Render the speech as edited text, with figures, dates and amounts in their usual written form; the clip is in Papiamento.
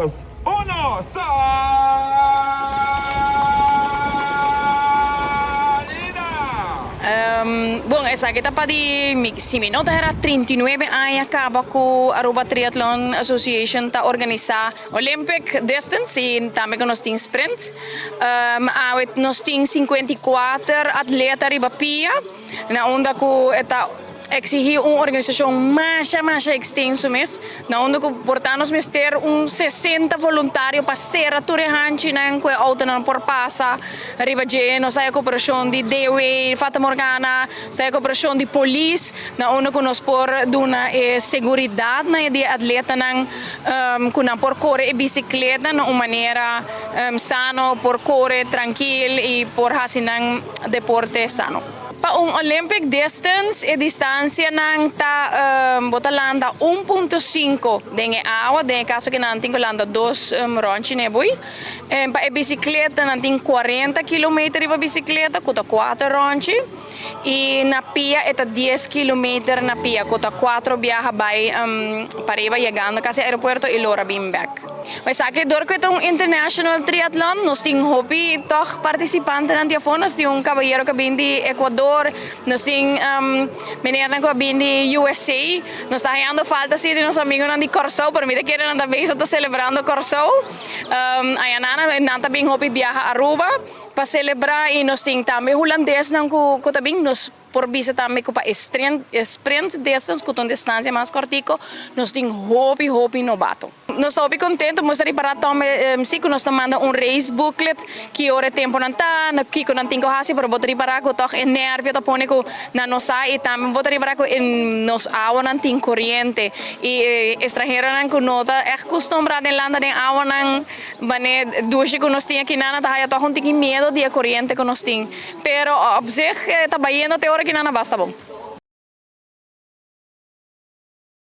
2, 1, salida! Bon, esaki ta pa di, si mi no ta hera, 39 aña caba cu Aruba Triathlon Association ta organisa Olympic Distance y tambe cu nos tin sprint. Awe nos tin 54 atleta riba pia, na unda cu e ta exigi un organisacion masha masha extenso mes, na unda cu por ta nos mester un 60 voluntario pa cera tur e hanchinan cu e autonan por pasa riba dje. Nos haya cooperacion di DOW, Fata Morgana, nos haya cooperacion di polis, na unda cu nos por duna e seguridad na e di e atletanan cu nan por core e bicicleta na un manera sano, por core trankil y por haci nan deporte sano. Pa un Olympic distance e distancianan ta bo ta landa 1.5 den e awa, den e caso cu nan tin cu landa dos ronchi na e bui. Pa e bicicleta nan tin 40 kilometer riba bicicleta cu ta cuater ronchi y na pia e ta 10 kilometer na pia cu ta cuatro biaha bay pariba yegando casi aeropuerto y lora bin bek. Esaki dor cu e ta un international triathlon, nos tin hopi toch participantenan di afo. Nos tin un caballero cu a bin di Ecuador, nos tin meneernan cu a bin di USA. Nos ta hayando falta si di nos amigonan di Corsou, pero mi ta kere nan ta bezig ta celebrando Corsou. Ayanan nan ta bin hopi biaha Aruba pa celebra y nos tin tambe Hulandesnan cu ta bin. Nos por bisa tambe cu pa e sprint distance, cu ta un distancia mas cortico, nos tin hopi hopi nobato. Nos ta hopi contento, nos ta ripara tambe si cu nos ta manda un race booklet ki ora e temponan ta, na kico nan tin cu haci, pero bo ta ripara cu toch e nervio ta pone cu nan no sa y tambe bo ta ripara cu nos awanan tin coriente y e extranheronan cu no ta echt custumbra den landa den awanan mane dushi cu nos tin aki nan ta haya toch un tiki miedo di e coriente cu nos tin, pero op zich ta bayendo te ora ki nan a basta bon.